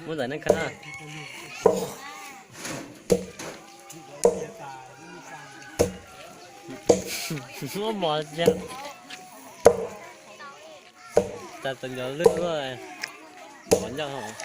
Muab ntxim neej khab. Muab mos ntsia. Cas txawm ncuav lwj luaj, mos ncauj hos.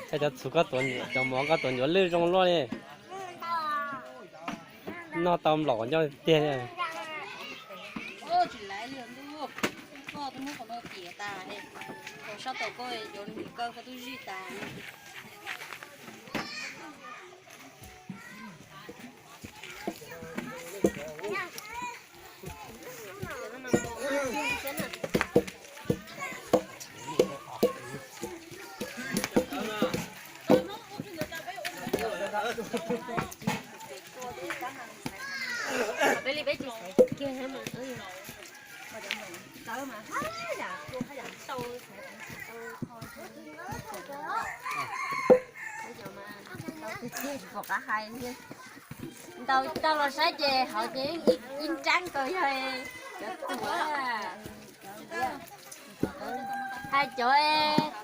Cov txhuv koj tuav, cov mov koj tuav ncuav lwj zoo luaj li. Noj tau nplaum ncauj tiag li. Tsis laiv li ntuj, koj twb muab qhov no tiav tas, koj sab tau koj cov nws kaw koj twb zij tas. Peb li peb tsis xaiv kiag mas tawv mas haj yam haj yam tau, tau kho, tau tsis pom qab hais li. Ntaus tau los saib ces hauv ces ib nrab nkaus yog cov tuam, hais cov,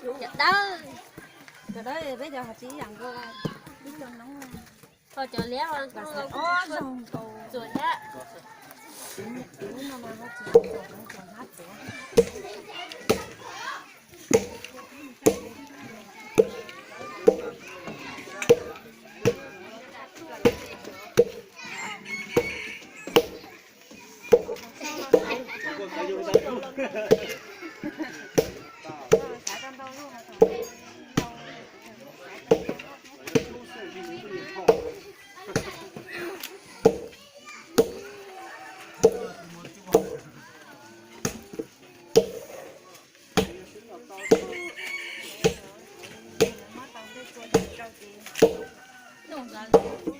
cov dawb, cov dawb peb cov hais tsis ib yam nkaus, ib co noob, ho cov liab txuas thiab. Noj ntawd.